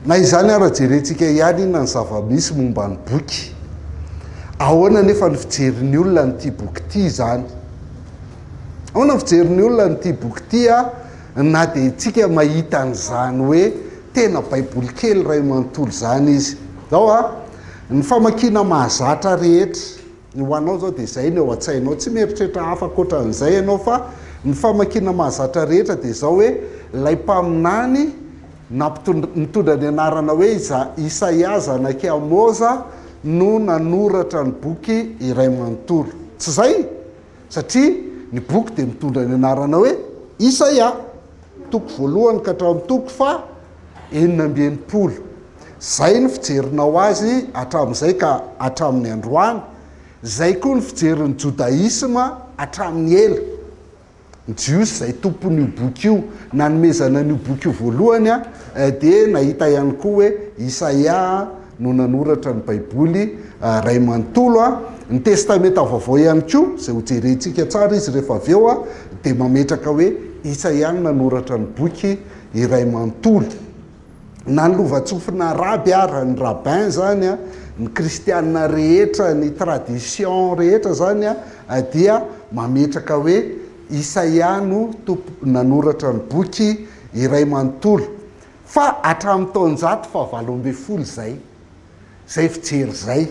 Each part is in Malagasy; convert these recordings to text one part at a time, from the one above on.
Na izany ara jerentsika ihany inona ny zava-misy momba ny boky. Ahoana anefa ny fijerin'ny olona an'ity boky ity izany? Ahoana ny fijerin'ny olona an'ity boky ity na dia tsika mahita an'izany hoe tena baiboly kely iray manontolo izany izy. Izao a, ny famakiana mahazatra rehetra, Ny ho anao izao dia izay ny ao an-tsainao, tsy mieritreritra hafa ankoatran'izay ianao fa ny famakiana mahazatra rehetra dia izao hoe ilay mpaminany nampitondra nitondra ny anarana hoe Isaia zanak'i Amoza no nanoratra ny boky iray manontolo. Tsy izay? Satria ny boky dia mitondra ny anarana hoe Isaia, toko voalohany ka hatramin'ny toko faha 66. Izay ny fijerinao azy hatramin'izay ka hatramin'ny androany. Izay koa ny fijerin'ny jodaisma hatramin'ny ela. Ny Jiosy izay tompon'io boky io, nanomezana an'io boky io voalohany, dia nahita ihany koa hoe Isaia no nanoratra ny Baiboly iray manontolo. Ny Testamenta Vaovao ihany koa, izay hojerentsika tsara izy rehefa avy eo, dia mametraka hoe Isaia no nanoratra ny boky iray manontolo. Na ny lovantsofina araby ara, ny rabbin izany, ny kristiana rehetra, ny tradition rehetra izany dia mametraka hoe Isaia no tompo nanoratra ny boky iray manontolo. Fa hatramin'ny taonjato faha-18 izay. Izay fijery izay.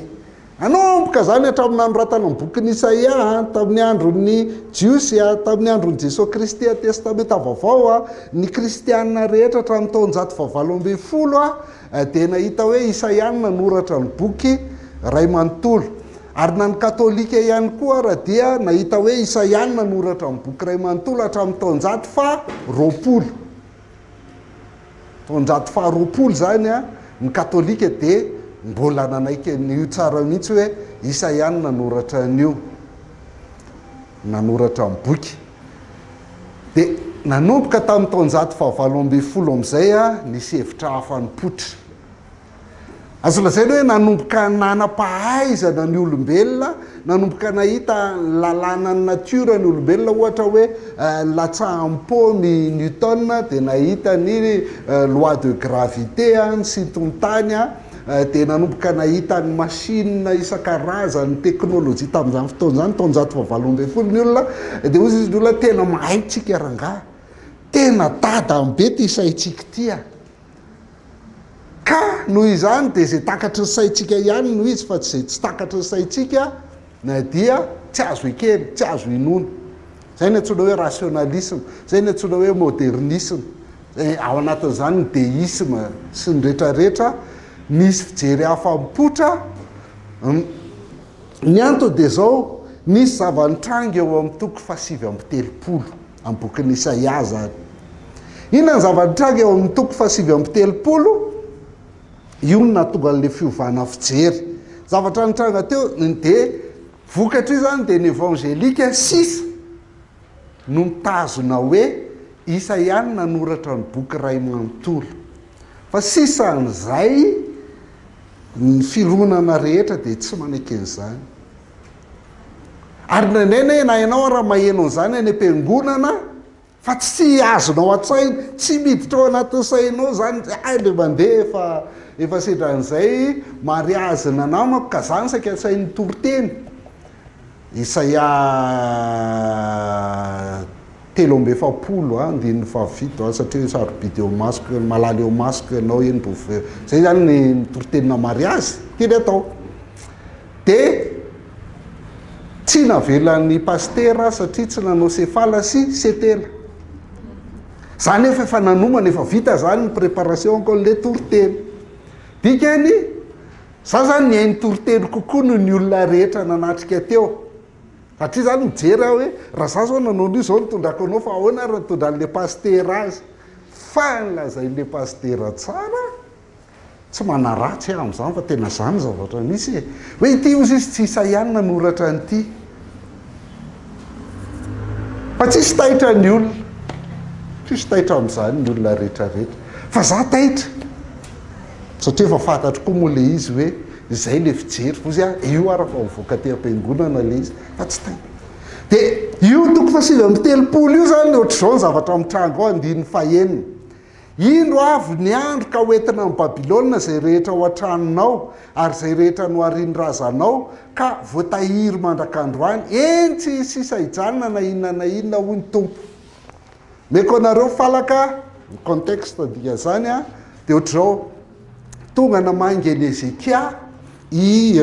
Nanomboka izany hatramin'ny nanoratana ny bokin'i Isaia, tamin'ny andron'ny Jiosy, tamin'ny andron'i Jesoa Kristy Testamenta Vaovao, ny kristiana rehetra hatramin'ny taonjato fahavalo ambin'ny folo dia nahita hoe Isaia no nanoratra ny boky iray manontolo. Ary na ny katolika ihany koa ara dia nahita hoe Isaia no nanoratra ny boky iray manontolo hatramin'ny taonjato faha-20. Taonjato faha-20 izany, ny katolika dia mbola nanaiky an'io tsara mihitsy hoe Isaia no nanoratra an'io, nanoratra ny boky. Dia nanomboka tamin'ny taonjato faha-18 amin'izay nisy hevitra hafa nipoitra. Azo lazaina hoe nanomboka nanam-pahaizana ny olombelona, nanomboka nahita ny lalànan'ny natiora ny olombelona, ohatra hoe nilatsahan'ny paomy i Newton dia nahita ny loi de gravité, ny sinton-tany, dia nanomboka nahita ny machine isan-karazany, ny teknolojia tamin'izany fotoana izany, taonjato fahavalo ambin'ny folo ny olona, dia hoy izy ny olona tena mahay tsika rangahy, tena dadany be ity saintsika ity a! Ka noho izany dia izay takatry ny saintsika ihany no izy fa tsy izay tsy takatry ny saintsika dia tsy azo ekena, tsy azo inoana. Izay no antsoina hoe rationalisme, izay no antsoina hoe modernisme, ao anatin'izany ny deisme sy ny retraretra, nisy fijery hafa mipoitra, ny antony dia izao, nisy zava-nitranga eo amin'ny toko faha-39. Amin'ny bokin'i Isaia izany. Inona ny zava-nitranga eo amin'ny toko faha-39? Io no nahatonga an'ilay fiovana fijery. Zavatra nitranga teo dia vokatr'io izany dia ny evangelika sisa no mitazona hoe Isaia no nanoratra ny boky iray manontolo. Fa sisan'izay ny fironana rehetra dia tsy manaiky an'izany. Ary indraindray anie na ianao ara maheno an'izany any am-piangonana fa tsy azonao an-tsaina, tsy miditra ao anatin'ny sainao izany, hay indray mandeha efa efa sendra an'izay mariazy-na namako ka za no saika asainy nitory teny. Isaia 43 andininy faha-7 a, satria sarobidy eo imasoko, malala eo imasoko ianao, eny mbo zay izany ny toritenina mariazy, tiany atao. Dia tsy navelan'ny pasitera satria tsy nanao sefala sy setela. Za nefa efa nanomana, efa vita zany ny préparation-ko an'ilay toriteny. Dikany, za zany nihaino toriteny kokoa noho ny olona rehetra nanatrika teo. Satria zany mijery aho hoe raha za zao nanao an'io zao nitondrako anao fa ahoana ary nitondran'ilay pasitera azy. Fa nolazain'ilay pasitera tsara. Tsy manaratsy aho amin'izany fa tena izany ny zavatra nisy e. Hoe ity hozy izy tsy Isaia no nanoratra an'ity. Fa tsisy taitra ny olona. Tsisy taitra amin'izany ny olona rehetra rehetra. Fa za taitra. Satria efa fantatro koa moa ilay izy hoe izay ilay fijery. Hozy aho, io ara fa mivoaka aty am-piangonana ilay izy. Fa tsy taitra. Dia io toko faha-39 io izany ohatr'izao ny zavatra mitranga ao andininy fahenina. Indro avy ny andro ka hoentina amin'i Babylona izay rehetra ao an-tranonao, ary izay rehetra noharin'ny razanao, ka voatahiry mandrak'androany, eny, tsy hisy sisa hijanona na inona na inona, hoy ny Tompo. Omeko anareo falaka, ny contexte dikan'izany an, dia ohatr'izao, tonga namangy an'i Hezekia i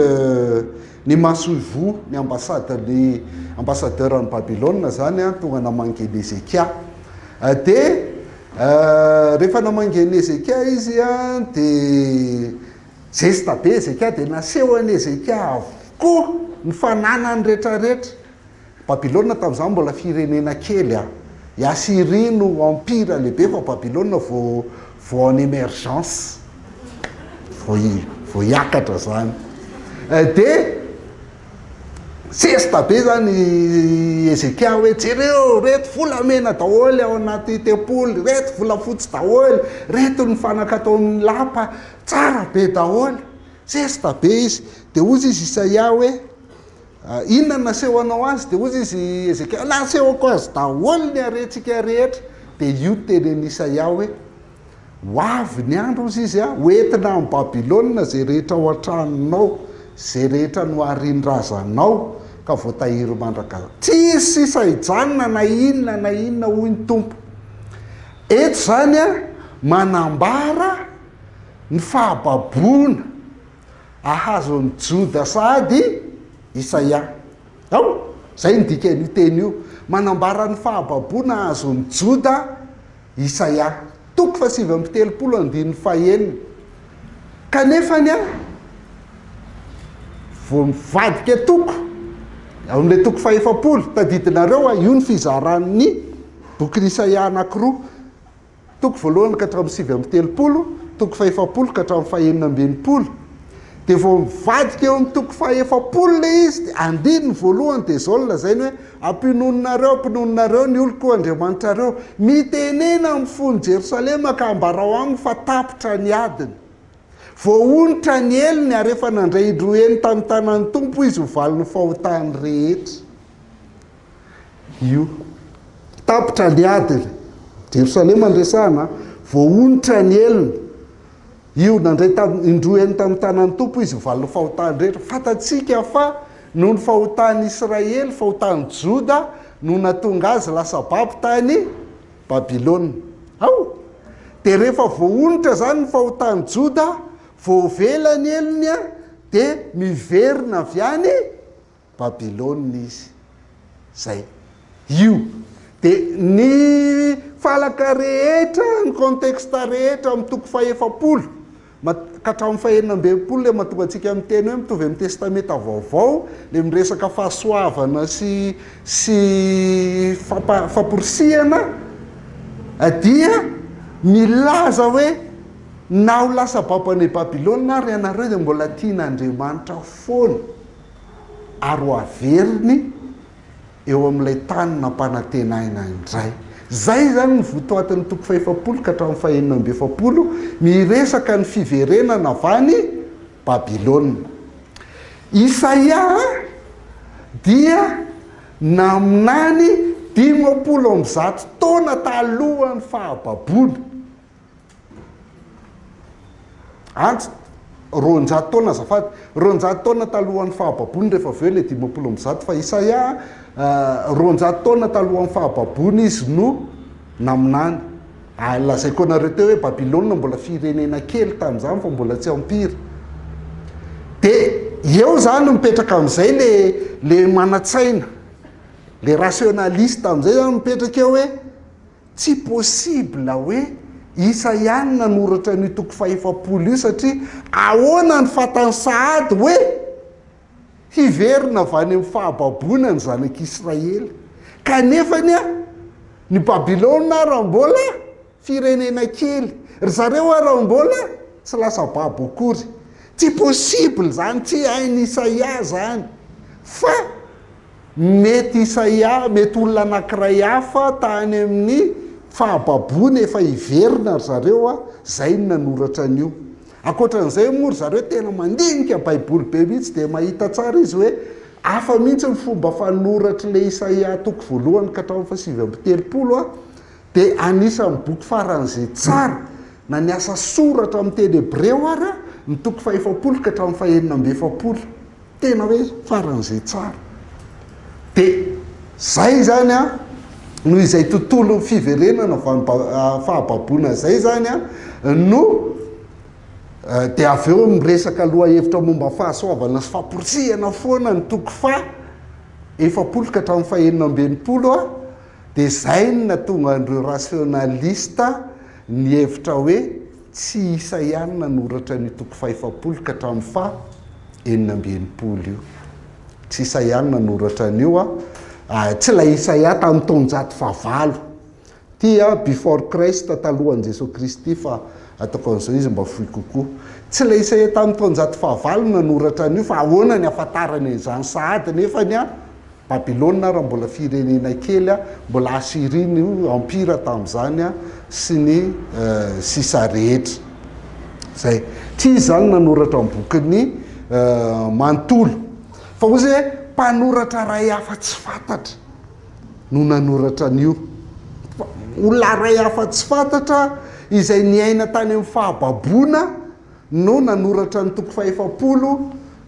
ny masoivoho, ny ambassade, ny ambassadeur an'i Babylona izany an, tonga namangy an'i Hezekia. Dia rehefa namangy an'i Hezekia izy an, dia zesta be Hezekia, dia naseho an'i Hezekia avokoa ny fananany rehetrarehetra. Babylona tamin'izany mbola firenena kely a. I Asyrie no empire lehibe fa Babylona vao vao en émergence. Vao vao hiakatra zany. Dia zesta be zany i Hezekia hoe jereo reto volamena daholo ao anaty tempoly, reto volafotsy daholo, reto ny fanaka atao amin'ny lapa, tsara be daholo. Zesta be izy. Dia hozy izy Isaia hoe Inona no nasehonao azy? Dia hoy izy Hezekia, Nasehoko azy daholo ny harentsika rehetra. Dia io no tenin'i Isaia hoe, Ho avy ny andro, hozy izy, ho entina any Babylona izay rehetra ao an-tranonao, izay rehetra noharin'ny razanao, ka voatahiry mandrakizay. Tsy hisy sisa hijanona na inona na inona, hoy ny Tompo. Eto izany, manambara ny fahababoana. Ahazo an'i Joda sahady Isaia. Ao? Izay no dikan'io teny io. Manambara ny fahababoana ahazo an'i Joda Isaia. Toko fahasivy amby telopolo andininy fahenina. Kanefa ny vao mivadika toko, ao amin'ilay toko fahefapolo, tadidinareo, io ny fizaran'ny bokin'i Isaia anankiroa. Toko voalohany ka hatramin'ny 39, toko fahefapolo ka hatramin'ny fahenina ambin'ny folo. Dia vao mivadika eo amin'ny toko fahefapolo ilay izy, dia andininy voalohany dia izao no lazainy hoe, Ampinoninareo, ampinoninareo ny oloko, Andriamanitrareo. Mitenena amin'ny fon'i Jerosalema ka ambarao aminy fa tapitra ny adiny. Voaonitra ny helony ary efa nandray indroa heny tamin'ny tanan'ny Tompo izy ho valin'ny fahotany rehetra. Io. Tapitra ny adiny. Jerosalema no resahana. Voaonitra ny helony. Io, nandray tam, indroa heny tamin'ny tanan'ny Tompo izy ho valin'ny fahotany rehetra. Fantatsika fa noho ny fahotan'i Israely, fahotan'i Joda, no nahatonga azy lasa babo tany Babylona. Ao! Dia rehefa voaonitra izany ny fahotan'i Joda, voavela ny helony, dia miverina avy any Babylona izy. Zay. Io. Dia ny falaka rehetra, ny contexte rehetra amin'ny toko fahefapolo ka hatramin'ny fahenina amby enimpolo ilay mahatonga antsika miteny hoe mitovy amin'ny Testamenta Vaovao, ilay miresaka fahasoavana sy sy fampa- famporisihana dia milaza hoe na ho lasa babo any Babylona ary ianareo dia mbola tian'Andriamanitra foana. ary ho averiny eo amin'ilay tany nampanantenaina indray. Izay izany ny votoatin'ny toko fahefapolo ka hatramin'ny fahenina amby efapolo, miresaka ny fiverenana avy any Babylona. Isaia dia naminany 150 taona talohan'ny fahababoana. Ants, 200 taona azafady, 200 taona talohan'ny fahababoany rehefa avy eo ilay 150 fa Isaia 200 taona talohan'ny fahababoany izy no naminany. Ary lazaiko anareo teo hoe Babylona mbola firenena kely tamin'izany fa mbola tsy empire. Dia eo izany mipetraka amin'izay le le manan-tsaina, le rationaliste amin'izay izany mipetraka eo hoe Tsy possible hoe Isa ihany nanoratra an'io toko fahefapolo io satria ahoana ny fantany sahady hoe hiverina avy any amin'ny fahababoana ny zanak'Israely. Kanefa anie ny Babylona ara mbola firenena kely, ry zareo ara mbola tsy lasa babo akory. Tsy possible izany, tsy hain'i Isaia izany fa Mety Isaia, mety olona anankiray hafa tany amin'ny fahababoana efa hiverina ry zareo a, zay no nanoratra an'io. Ankoatran'izay moa ry zareo tena mandinika baiboly be mihitsy dia mahita tsara izy hoe hafa mihitsy ny fomba fanoratr'ilay Isaia toko voalohany ka hatramin'ny fahasivy amby telopolo a. Dia anisan'ny boky faran'izay tsara na ny asa soratra amin'ny teny hebreo ary ny toko fahefapolo ka hatramin'ny fahenina amby efapolo. Tena hoe faran'izay tsara. Dia izay izany an, noho izay tontolon'ny fiverenana avy any fahababoana izay izany an, no dia avy eo miresaka lohahevitra momba ny fahasoavana sy famporisihana foana ny toko faha 40 ka hatramin'ny faha 66 an, dia izay no nahatonga an'ireo rasionalista nihevitra hoe tsy Isaia no nanoratra an'io toko faha 40 ka hatramin'ny faha 66 io. Tsy Isaia no nanoratra an'io an, tsy ilay Isaia tamin'ny taonjato fahavalo. Ity an, before Christ, talohan'i Jesoa Kristy fa ataoko an'izao izy mba fohy kokoa. Tsy ilay Isaia tamin'ny taonjato fahavalo no nanoratra an'io fa ahoana ny ahafantarany an'izany sahady nefany an, Babylona ary mbola firenena kely, mbola Asyrie no empire tamin'izany sy ny sisa rehetra. Zay. Tsy izy izany nanoratra ny bokiny manontolo. Fa hoy izy hoe mpanoratra iray hafa tsy fantatra no nanoratra an'io. Olona iray hafa tsy fantatra izay niaina tany amin'ny fahababoana no nanoratra ny toko fahefapolo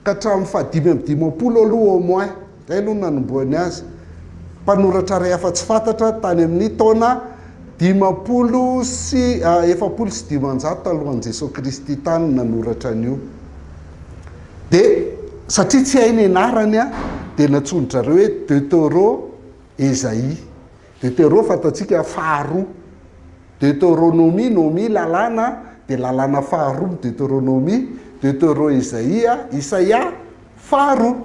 ka hatramin'ny fahadimy amby 50 aloha au moins, izay aloha no nanombohany azy. Mpanoratra iray hafa tsy fantatra tany amin'ny taona 540 talohan'i Jesoa Kristy tany no nanoratra an'io. Dia satria tsy hay ny anarany dia nantsoin-dry zareo hoe Deutero Esaïe. Deutero fantatsika faharoa. Deuteronomia, nomia, lalàna, dia lalàna faharoa ny Deuteronomia, Deutero-Isaia, Isaia faharoa,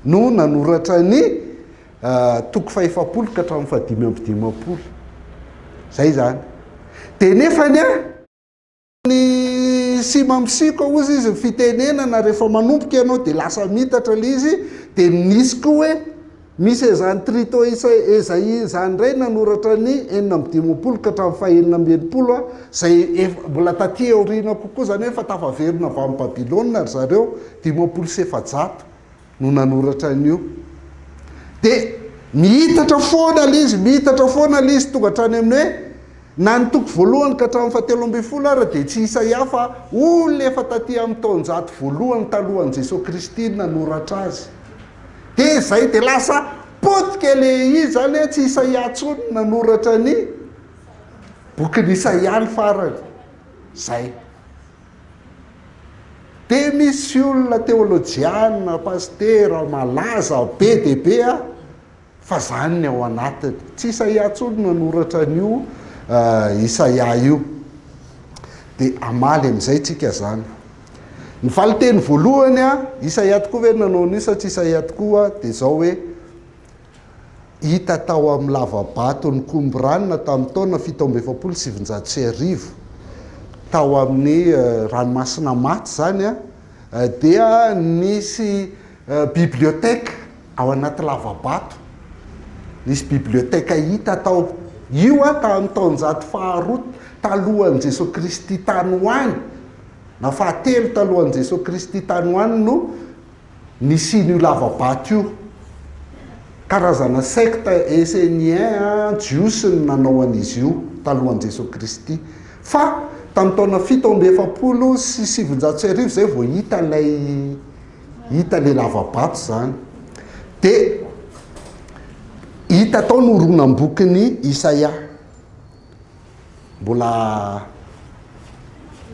no nanoratra ny toko fahefapolo ka hatramin'ny fahadimy amby 50. Izay izany. Dia nefany an, Ny simamsiko hozy izy ny fitenenana rehefa manomboka ianao dia lasa mitatra ilay izy dia nisy koa hoe misy an'izany trito Esaïe izany indray nanoratra ny 56 ka hatramin'ny faha 66 a izay efa mbola taty aoriana kokoa izany hoe efa tafaverina avy any Babylona ry zareo 450 no nanoratra an'io. Dia mihitatra foana ilay izy, mihitatra foana ilay izy tonga hatrany amin'ny hoe na ny toko voalohany ka hatramin'ny fahatelo ambin'ny folo ara dia tsy Isaia fa olona efa taty amin'ny taonjato voalohany talohan'i Jesoa Kristy no nanoratra azy. Dia izay dia lasa potika ilay izy izany hoe tsy Isaia intsony no nanoratra ny bokin'i Isaia ny farany. Izay. Dia misy olona teolojiana, pasitera, malaza be dia be a, fa zany ny ao anatiny. Tsy Isaia intsony no nanoratra an'io Isaia io. Dia hamaly amin'izay tsika zany. Ny valinteny voalohany a, Isaia tokoa ve no nanao an'io sa tsy Isaia tokoa, dia izao hoe, Hita tao amin'ny lava-baton'i Qumran tamin'ny taona 1947, tao amin'ny Ranomasina Maty izany, dia nisy biblioteka ao anaty lava-bato. Nisy biblioteka hita tao. Io tamin'ny taonjato faharoa talohan'i Jesoa Kristy tany ho any, na fahatelo talohan'i Jesoa Kristy tany ho any no nisian'io lava-bato io. Karazana secte essénien jiosy no nanao an'izy io talohan'i Jesoa Kristy. Fa tamin'ny taona 1947 izay vao hita ilay hita ilay lava-bato izany. Dia hita tao ny horonam-bokin'i Isaia. Mbola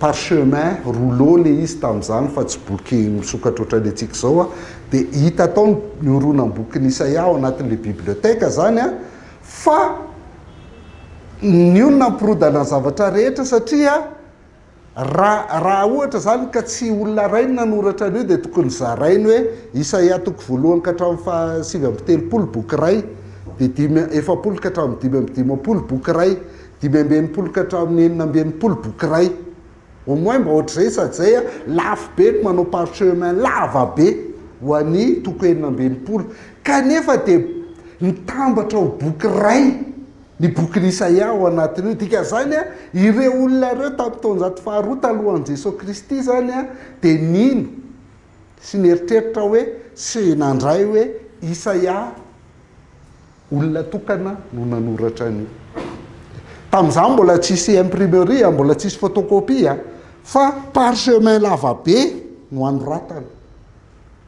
parchemin, rouleau le izy tamin'izany fa tsy boky misokatra ohatran'ny antsika izao a, dia hita tao ny horonam-bokin'i Isaia ao anatin'ilay bibliothèque izany a, fa io no nampirodana ny zavatra rehetra satria Raha raha ohatra izany ka tsy olona iray no nanoratra an'io dia tokony zarainy hoe Isaia toko voalohany ka hatramin'ny faha 39 boky iray, dia dimy 40 ka hatramin'ny 55 boky iray, 65 ka hatramin'ny 66 boky iray. Au moins mba ohatr'izay sady izay a, lafo be ny manao parchemin lava be ho an'ny toko 66. Kanefa dia mitambatra ho boky iray. Ny bokin'i Isaia ao anatin'io. Dikan'izany, ireo olona ireo tamin'ny taonjato faharoa talohan'i Jesoa Kristy izany dia nino sy nieritreritra hoe sy nandray hoe Isaia olona tokana no nanoratra an'io. Tamin'izany mbola tsisy imprimerie, mbola tsisy photocopie fa parchemin lava be no anoratana.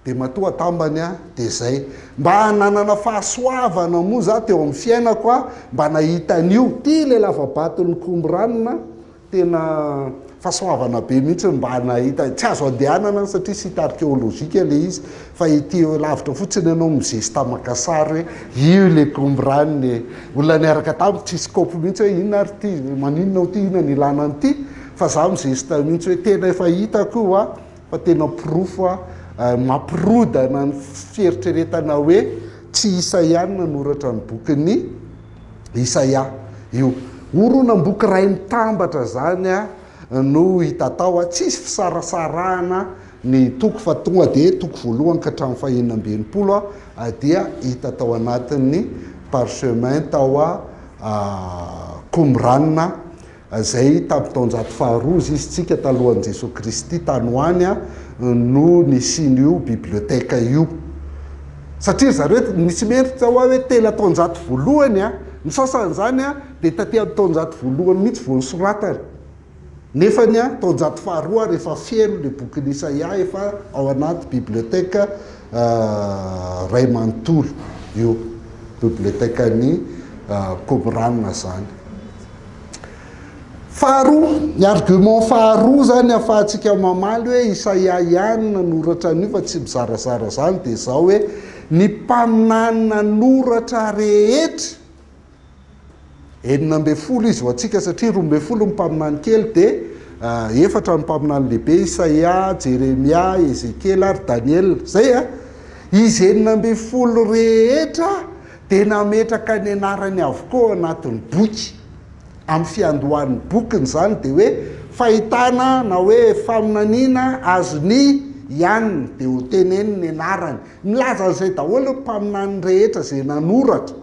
Dia matoa atambany a, dia zay. Mba nanana fahasoavana moa za teo amin'ny fiainako a, mba nahita an'io. Ty le lava-baton'ny Qumran, tena fahasoavana be mihitsy mba nahita. Tsy azo andehanana any satria site archéologique le izy, fa ety lavitra fotsiny ianao mizesta maka sary hoe io le Qumran e. Olona niaraka tamiko tsisy kopy mihitsy hoe inona ary ity, maninona ao ity, inona ny ilana an'ity, fa za mizesta mihitsy hoe tena efa hitako io a. Fa tena porofo mampirodana ny fieritreretana hoe tsy Isaia no nanoratra ny bokin'i Isaia io. Horonam-boky iray mitambatra izany no hita tao, tsisy fisarasarahana ny toko fa tonga dia toko voalohany ka hatramin'ny fahenina amby 60 dia hita tao anatin'ny parchemin tao Qumran. Izay tamin'ny taonjato faharoa izy isika talohan'i Jesoa Kristy tany ho any no nisian'io bibliothèque io. Satria ry zareo nisy mihevitra hoa hoe tena taonjato voalohany, ny sasany izany dia taty amin'ny taonjato voalohany mihitsy vao nosoratana. Nefany taonjato faharoa ary efa feno ilay bokin'i Isaia efa ao anaty bibliothèque iray manontolo io bibliothèque-n'i Qumran izany. Faharoa, ny argument faharoa izany ahafahantsika mamaly hoe Isaia ihany nanoratra an'io fa tsy mizarazara izany dia izao hoe ny mpaminany nanoratra rehetra, 16 izy ho antsika satria 12 ny mpaminany kely dia efatra ny mpaminany lehibe, Isaia, Jeremia, Ezekiela ary Daniela. Izay a! Izy 16 rehetra dia nametraka ny anarany avokoa ao anatin'ny boky. Amin'ny fiandohan'ny bokiny izany dia hoe fahitana na hoe faminaniana azon'i Ian dia ho teneniny ny anarany. Milaza an'izay daholo ny mpaminany rehetra izay nanoratra.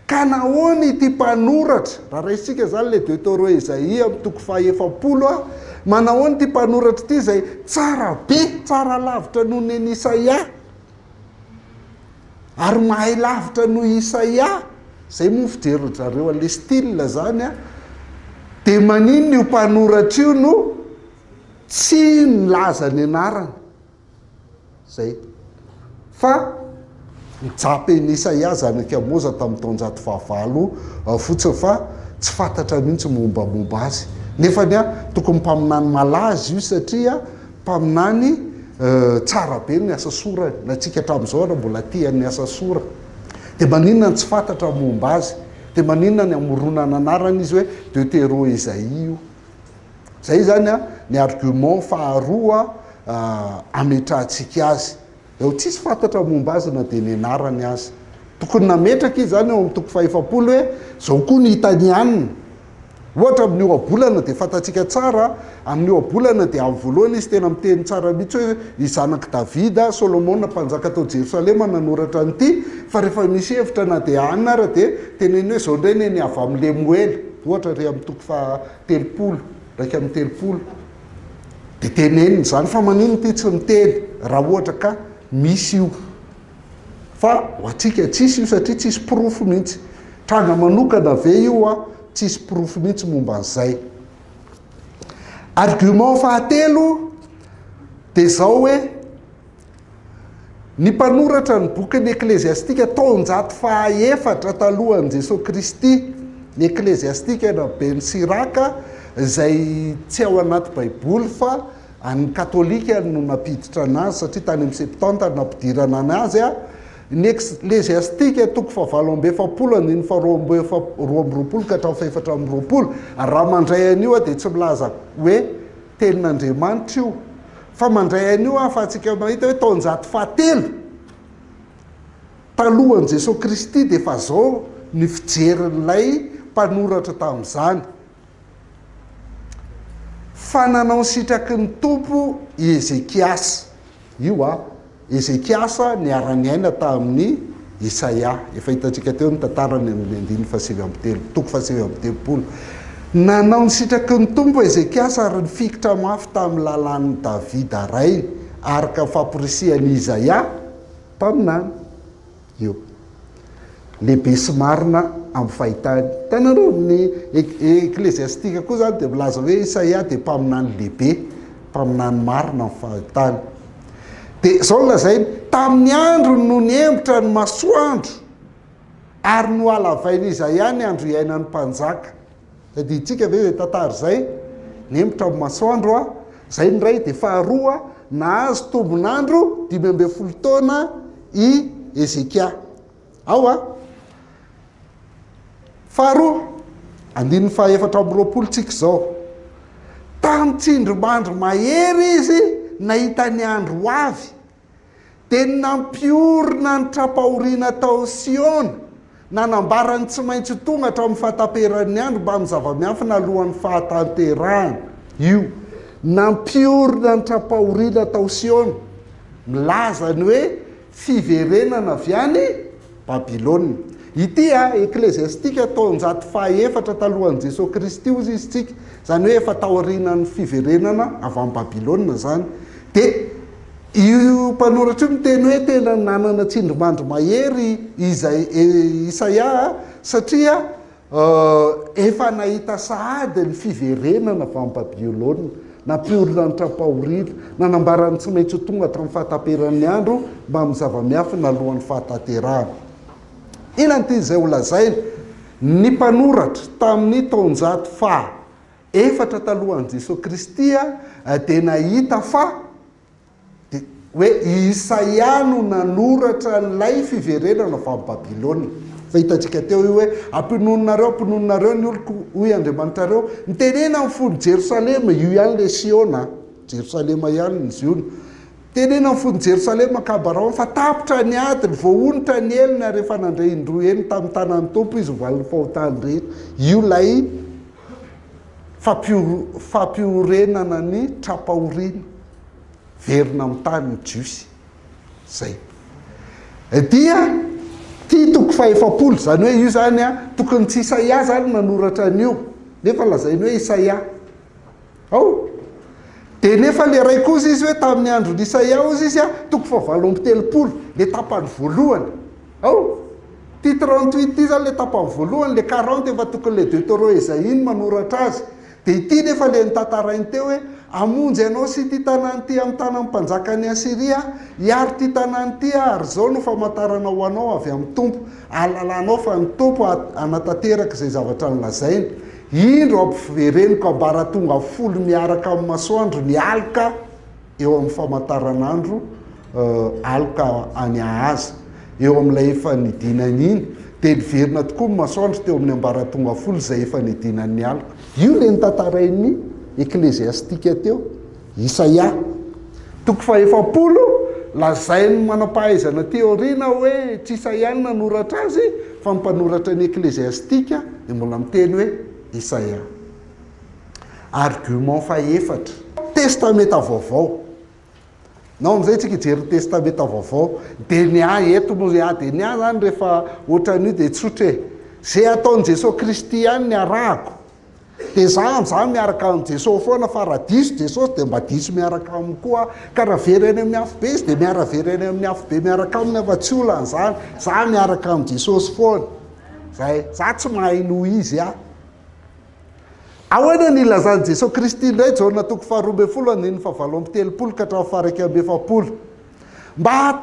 Ka nahoana ity mpanoratra, raha raisintsika izany ilay Deutero-Esaia amin'ny toko faha-40, manahoana ity mpanoratra ity izay tsara be, tsara lavitra noho ny an'i Isaia? Ary mahay lavitra noho i Isaia, izay moa ny fijerin-dry zareo an'ilay style izany an, dia maninona io mpanoratra io no tsy nilaza ny anarany? Izay. Fa nijapy an'i Isaia zanak'i Amoza tamin'ny taonjato fahavalo fotsiny fa tsy fantatra mihitsy mombamomba azy. Nefany an, tokony mpaminany malaza io satria Mpaminany tsara be ny asa sorany, na tsika hatramin'izao ara mbola tia ny asa sorany. Dia maninona no tsy fantatra momba azy? Dia maninona ny hamoronana anarana izy hoe Deutero Esaïe io? Zay izany ny argument faharoa ametrahantsika azy. Eo tsisy fantatra momba azy na dia ny anarany aza. Tokony nametraka izy izany eo amin'ny toko faha-40 hoe izao koa ny hitan'i Anna. Ohatra amin'ny ohabolana dia fantatsika tsara, amin'ny ohabolana dia amin'ny voalohany izy tena miteny tsara mihitsy hoe i zanak'i Davida, Solomona mpanjaka tao Jerosalema nanoratra an'ity, fa rehefa misy hevitra na dia Anna ara dia teneniny hoe izao indray ny ny avy amin'i Lemoela, ohatra re amin'ny toko faha-30, 31. Dia teneniny izany fa maninona ity tsy miteny raha ohatra ka misy io. Fa ho antsika tsisy io satria tsisy porofo mihitsy. Tranga manokana ve io a? Tsisy porofo mihitsy momba an'izay. Argument fahatelo dia izao hoe ny mpanoratra ny bokin'ny Ekleziastika taonjato faha-efatra talohan'i Jesoa Kristy, ny Ekleziastika na Ben Siraka izay tsy ao anaty Baiboly fa an'ny Katolika no nampiditra anazy satria tany amin'ny Septante no nampidirana anazy, ny Ekleziastika toko faha-48 andininy faha-22 ka hatramin'ny faha-24. Ary raha mandray an'io aho dia tsy milaza hoe Tenin'Andriamanitra io. Fa mandray an'io ahafahantsika mahita hoe taonjato fahatelo talohan'i Jesoa Kristy dia efa zao ny fijerin'ilay mpanoratra tamin'izany. Fa nanao ny sitraky ny Tompo i Ezekiasa. Io a. Ezekiasa niara-niaina tamin'i Isaia. Efa hitantsika teo ny tantarany amin'ny andininy faha-39, toko faha-39. Nanao ny sitraky ny Tompo Ezekiasa ary nifikitra mafy tamin'ny lalàn'i Davida rainy, araka ny famporisihan'i Isaia mpaminany. Io. Lehibe sy marina amin'ny fahitany. Hitanareo, ny Ekleziastika koa izany dia milaza hoe Isaia dia mpaminany lehibe, mpaminany marina amin'ny fahitany. Dia izao no lazainy, tamin'ny androny no niembotra ny masoandro, ary nohalavain'i Izaia ny andro iainan'ny mpanjaka. Tadidintsika ve izay tantara izay? Niembotra ny masoandro, izay ny iray, dia faharoa, nahazo tombon'andro 15 taona i Hezekia. Ao a! Faharoa, andininy faha-24 tsika izao. Tamin'ny tsindrimandry mahery izy nahita ny andro ho avy, dia nampiorina ny tra-pahoriana tao Siona, nanambara ny tsy maintsy ho tonga hatramin'ny fahataperan'ny andro mbamin'ny zava-miafina alohan'ny fahatanterahana. Io, nampiorina ny tra-pahoriana tao Siona, milaza ny hoe Fiverenana avy any Babylona. Ity a, Ekleziastika taonjato fahaefatra talohan'i Jesoa Kristy hozy izy tsika, izany hoe efa taorianan'ny fiverenana avy any Babylona izany. Dia io mpanoratra io miteny hoe tena nanana tsindrimandry mahery izay Isaia satria Efa nahita sahady ny fiverenana avy any Babiolona, nampiorina ny tra-pahoriana, nanambara ny tsy maintsy ho tonga hatramin'ny fahataperan'ny andro mbamin'ny zava-miafina alohan'ny fahatanterahana. Inona no tian'izay holazaina? Ny mpanoratra tamin'ny taonjato faha efatra talohan'i Jesoa Kristy dia nahita fa Dia hoe i Isaia no nanoratra an'ilay fiverenana avy any Babylona. Efa hitantsika teo io hoe, Ampionononareo, ampionononareo ny oloko, hoy Andriamanitrareo. Mitenena amin'ny fon'i Jerosalema, io ihany ilay Siona, Jerosalema ihany ny Ziona. Mitenena amin'ny fon'i Jerosalema ka ambarao fa tapitra ny adiny, voaonitra ny helony ary efa nandre indroa heny tamin'ny tanan'ny Tompo izy ho valin'ny fahotany rehetra. Io ilay fampiorenana ny tra-pahoriana. Verina amin'ny tany ny Jiosy. Zay. Dia ty toko faha-efapolo, izany hoe io izany an, tokony tsy Isaia izany nanoratra an'io, nefa lazainy hoe Isaia. Ao? Dia nefa le ray kosa izy hoe tamin'ny andron'i Isaia hozy izy an, toko fahavalo amby telopolo, le tapany voalohany. Ao? Ty 38 ty izany le tapany voalohany, le 40 efa tokony le Deutero-Esaïe no manoratra azy. Dia ity nefa ilay notantarainy teo hoe, Hamonjy anao sy ity tanàna ity amin'ny tanan'ny mpanjakan'i Asyria aho, hiaro ity tanàna ity aho, ary izao no famantarana ho anao avy amin'ny Tompo, hahalalanao fa ny Tompo hanatanteraka izay zavatra nolazainy. Indro ampivereniko ambaratonga folo miaraka amin'ny masoandro ny aloka eo amin'ny famantaranandro aloka any Ahaza, eo amin'ilay efa nidinany iny, dia niverina tokoa ny masoandro teo amin'ny ambaratonga folo izay efa nidinan'ny aloka. Io ilay notantarain'ny Ekleziastika teo, Isaia, toko fahefapolo, lazain'ny manam-pahaizana aty aoriana hoe tsy Isaia no nanoratra azy, fa ny mpanoratra ny Ekleziastika dia mbola miteny hoe Isaia. Argument fahefatra. Testamenta Vaovao. Nao amin'izay tsika hijery ny Testamenta Vaovao. Dia ny ahy eto moa izay, dia ny ahy izany rehefa ohatran'io dia tsotra e. Izay ataon'i Jesoa Kristy ihany ny arahako. Dia za amin'izany miaraka amin'i Jesoa foana fa raha diso Jesosy dia mba diso miaraka aminy koa aho. Ka raha very any amin'ny afobe izy dia miara-very any amin'ny afobe miaraka aminy aho fa tsy olana izany. Za miaraka amin'i Jesosy foana. Zay. Za tsy mahay noho izy aho. Ahoana no ilazan'i Jesoa Kristy indray Jaona toko faharoa ambin'ny folo andininy fahavalo amby telopolo ka hatramin'ny faha-iraika amby efapolo? Mba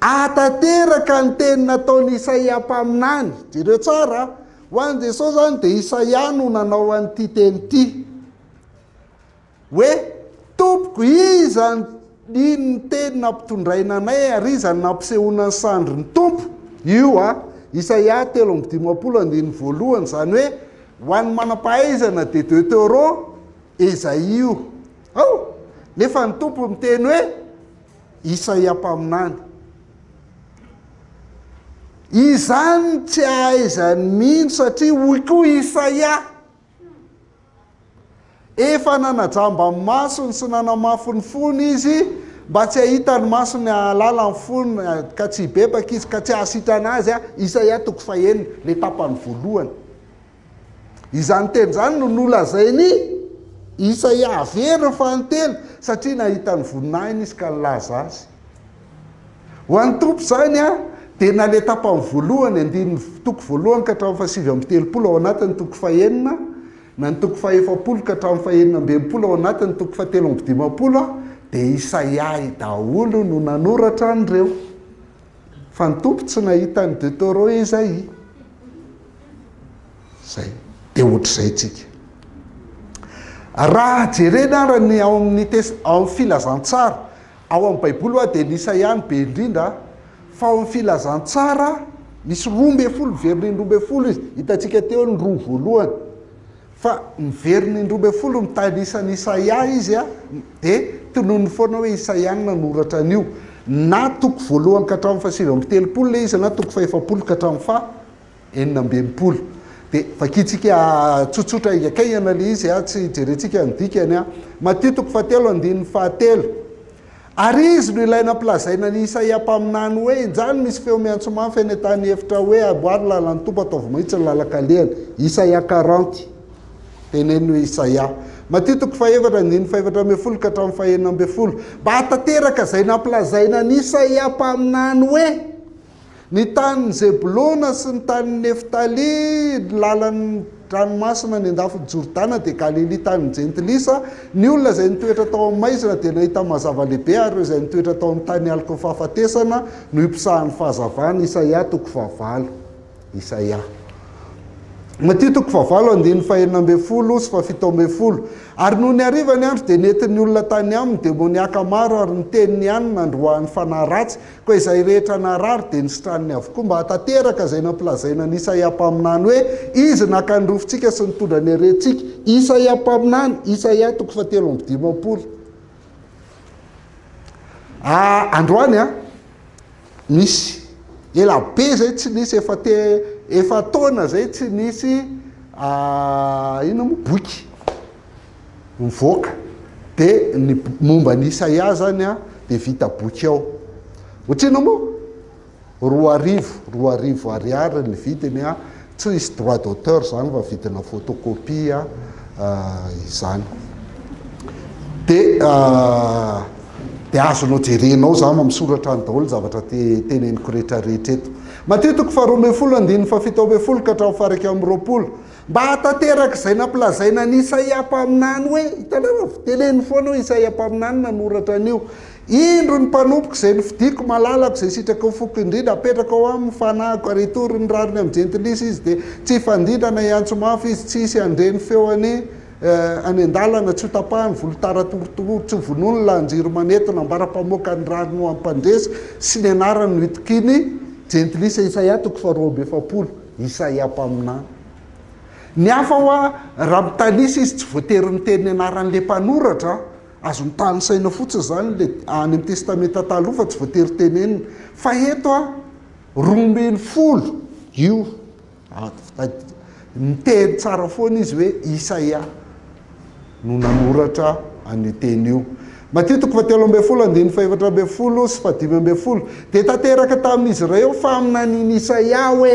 hahatanteraka ny teny nataon'i Isaia mpaminany. Jereo tsara, ho an'i Jesoa izany dia Isaia no nanao an'ity teny ity. Hoe, Tompoko, iza ny ny teny nampitondraina anay ary iza no nampisehoana ny sandrin'ny Tompo? Io a, Isaia 53 andininy voalohany, izany hoe, ho an'ny manam-pahaizana dia Deutero Esaia io. Ao! Nefa ny Tompo miteny hoe, Isaia mpaminany. Izany tsy ahaizany mino satria hoy koa Isaia. Efa nanajamba ny masony sy nanamafy ny fony izy, mba tsy hahita ny masony hahalala ny fony, ka tsy hibebaka izy, ka tsy hahasitrana azy. Isaia toko fahenina, ilay tapany voalohany. Izany teny izany no nolazain'i Isaia averiny fahatelo, satria nahita ny voninahiny izy ka nilaza azy. Ho an'ny Tompo izany, Dia na ilay tapany voalohany, andininy toko voalohany ka hatramin'ny faha-39 ao anatin'ny toko fahenina, na ny toko faha-40 ka hatramin'ny faha-66 ao anatin'ny toko faha-53 dia Isaia daholo no nanoratra an'ireo. Fa ny Tompo tsy nahita an'i Deutero Isaia. Izay. Dia ohatr'izay tsika. Raha jerena ara ny ao amin'ny tes ao amin'ny filazantsara, ao amin'ny Baiboly hoa dia ny Isaia no be indrindra, fa ao amin'ny filazantsara misy 12, miverina in-droambinifolo izy. Hitantsika teo ny roa voalohany. Fa miverina in-droambinifolo mitanisa an'i Isaia izy dia tononiny foana hoe Isaia no nanoratra an'io. Na toko voalohany ka hatramin'ny faha-39 ilay izy na toko faha-40 ka hatramin'ny faha 66. Dia vakintsika tsotsotra haingankaingana ilay izy, tsy jerentsika ny dikany. Matio toko fahatelo andininy fahatelo. Ary izy no ilay nampilazaina an'i Isaia mpaminany hoe, Injany misy feo miantso mafy any an-tany efitra hoe, Amboary ny lalan'ny Tompo, ataovy mahitsy ny lalan-kalehany. Isaia 40. Teneniny hoe Isaia. Matio toko fahefatra andininy faha-14 ka hatramin'ny faha-16. Mba hahatanteraka izay nampilazaina an'i Isaia mpaminany hoe, Ny tanin'i Zebolona sy ny tanin'i Neftaly, ny lalan'ny ranomasina any an-dafin'i Jordana dia Galilia tanin'ny Jentilisa. Ny olona izay nitoetra tao amin'ny maizina dia nahita mazava lehibe, ary ireo izay nitoetra tao amin'ny tany aloky ny fahafatesana no hiposahan'ny fahazavana. Isaia toko fahavalo. Isaia. Matio toko fahavalo andininy fahenina ambin'ny folo sy fahafito ambin'ny folo. Ary nony hariva ny andro dia nentin'ny olona tany aminy demoniaka maro ary ny teniny ihany no nandroahany fanahy ratsy, koa izay rehetra narary dia nositraniny avokoa, mba hahatanteraka izay nampilazaina an'i Isaia mpaminany hoe, Izy naka ny rofintsika sy nitondra ny aretintsika. Isaia mpaminany, Isaia toko fahatelo amby dimampolo. Ah, androany an, nisy, ela be izay tsy nisy, efa te, efa taona izay tsy nisy, inona moa, boky. mivoaka dia ny momba an'i Isaia zany a dia vita boky ao. Ohatrinona moa? 2000, 2000 ariary ny vidiny a, tsy hisy droit d'auteur zany fa vidina photocopie izany. Dia dia azonao jerena ao zany misoratra any daholo ny zavatra teneniko rehetrarehetra eto. Matio toko faharoa ambin'ny folo andininy faha-17 ka hatramin'ny faha-21. Mba hahatanteraka izay nampilazaina an'i Isaia mpaminany hoe, hitanareo, teneniny foana hoe Isaia mpaminany nanoratra an'io, Indro ny mpanompoko izay nofidiko, malalako, izay sitraky ny foko indrindra, apetrako ao aminy ny fanahiko, ary hitory ny rariny amin'ny jentilisa izy, dia tsy hifandindra na hiantso mafy izy, tsy hisy handre ny feony any an-dalana, tsy hotapahiny volotara torotoro, tsy hovonoiny lahin-jiro manetona, ambara-pamoaka ny rariny ho amin'ny mpandresy, sy ny anarany no hitokiany jentilisa. Isaia toko faharoa amby efapolo. Isaia mpaminany. Ny hafa hoa raha mitanisa izy tsy voatery miteny ny anaran'ilay mpanoratra an, azony tanisaina fotsiny izany ilay any amin'ny testamenta taloha fa tsy voatery tenenina. Fa eto an, 12 io, miteny tsara foana izy hoe Isaia. no nanoratra an'io teny io. Matio toko fahatelo ambin'ny folo andininy fahefatra ambin'ny folo sy fahadimy ambin'ny folo dia tanteraka tamin'izy ireo faminanian'i Isaia hoe,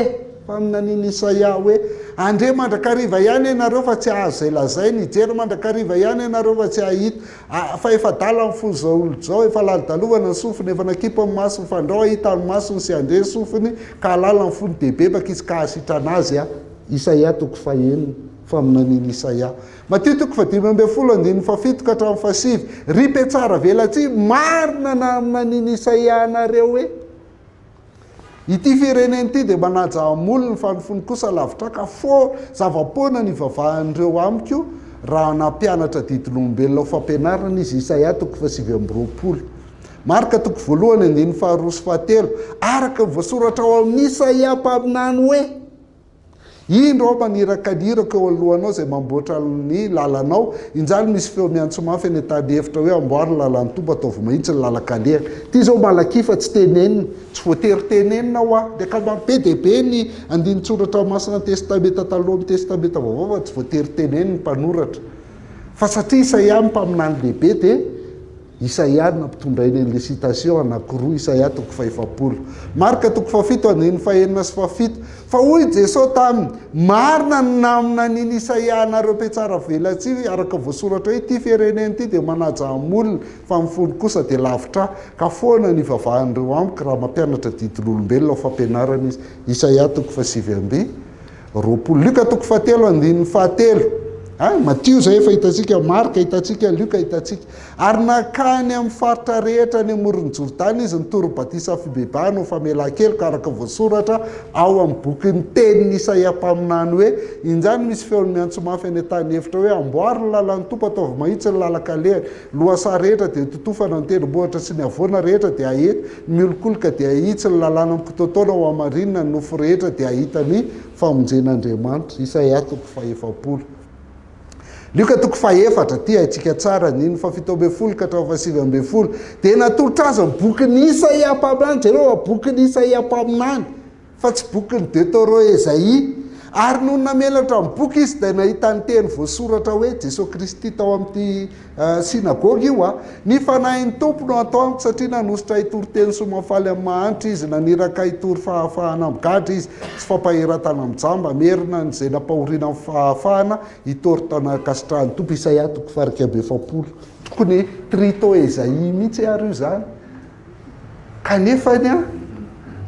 faminanian'i Isaia hoe, Handre mandrakariva ihany ianareo fa tsy hahazo izay lazainy, hijery mandrakariva ihany ianareo fa tsy hahita, fa efa adala ny fon'izao olona izao, efa lalodalovana ny sofiny, efa nakimpy ny masony, fandrao hahita ny masony sy handre ny sofiny, ka hahalala ny fony, dia hibebaka izy ka hahasitrana azy. Isaia toko fahenina. Faminanian'i Isaia. Matio toko faha-15 andininy fahafito ka hatramin'ny fahasivy. Ry mpiatsara velatsihy, marina naminanian'i Isaia anareo hoe, Ity firenena ity dia manaja amolony fa ny fony kosa lavitra ka fo zava-poana ny ivavahan'ireo amiko raha nampianatra didin'olombelona ho fampianarana izy. Isaia toko faha-29. Marka toko voalohany andininy faharoa sy fahatelo. Araka ny voasoratra ao amin'i Isaia mpaminany hoe. Indro aho maniraka ny irako eo anoloanao izay mamboatra ny lalanao, injany misy feo miantso mafy any an-tany efitra hoe amboary ny lalan'ny Tompo, ataovy mahitsy ny lalan-kalehany. Ity izao Malakia fa tsy tenenina, tsy voatery tenenina hoa, dia ka be dia be ny andinin-tsoratra masina Testamenta Taloha amin'ny Testamenta Vaovao fa tsy voatery teneniny ny mpanoratra. Fa satria Isaia no mpaminany lehibe dia. Isaia no nampitondrainy an'ilay citation anankiroa, Isaia toko fahefapolo. Marka toko fahafito andininy fahenina sy fahafito. Fa hoy Jesoa taminy, Marina ny naminanian'i Isaia anareo mpiatsara velatsihy, araka voasoratra hoe, Ity firenena ity dia manaja amolona, fa ny fony kosa dia lavitra ahy, ka foana ny ivavahan'ireo amiko raha mampianatra didin'olombelona ho fampianarana izy. Isaia toko fahasivy amby 20. Lioka toko fahatelo andininy fahatelo. Ah, Matio izay efa hitantsika, Marka hitantsika, Lioka hitantsika. Ary nankany amin'ny faritra rehetra any amoron'i Jordana izy nitory batisa fibebahana ho famelan-keloka araka voasoratra ao amin'ny bokin'ny tenin'i Isaia mpaminany hoe, Injany misy feon'ny miantso mafy any an-tany efitra hoe, Amboary ny lalan'ny Tompo, ataovy mahitsy ny lalan-kalehany. Lohasaha rehetra dia totofana, ny tendrombohitra sy ny havoana rehetra dia hahety, ny miolokoloka dia hahitsy, ny lalàna mikitoatoana ho hamarinina, ny nofo rehetra dia hahita ny famonjen'Andriamanitra. Isaia toko fahefapolo. Lioka toko fahefatra, ity haintsika tsara, andininy fahafito ambin'ny folo ka hatramin'ny fahasivy ambin'ny folo. Dia natolotra azy ny bokin'i Isaia mpaminany. Jereo fa bokin'i Isaia mpaminany, fa tsy bokin'i Deutéro-Esaïe. Ary nony namelatra ny boky izy dia nahita ny teny voasoratra hoe Jesoa Kristy tao amin'ity synagoga io a. Ny Fanahin'ny Tompo no ato amiko satria nanositra hitory teny soa mahafaly amin'ny mahantra izy, naniraka hitory fahafahana amin'ny gadra izy sy fampaheratana amin'ny jamba, hamerina an'izay nampahoriana amin'ny fahafahana, hitory taona ankasitrahan'ny Tompo. Isaia toko faha-41. Tokony Trito-Esaïe mihitsy ary io izany. Kanefa ny an,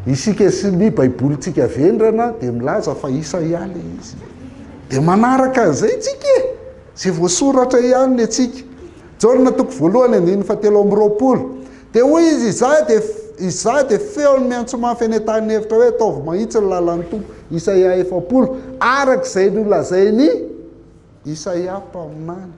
isika sy ny baibolintsika vendrana dia milaza fa Isaia ilay izy. Dia manaraka an'izay tsika e! Izay voasoratra ihany ny antsika. Jaona toko voalohany andininy fahatelo amby 20. Dia hoy izy, Izaho dia Izaho dia feon'ny miantso mafy any an-tany efitra hoe ataovy mahitsy ny lalan'ny Tompo. Isaia 40. Araka izay nolazain'i Isaia mpaminany.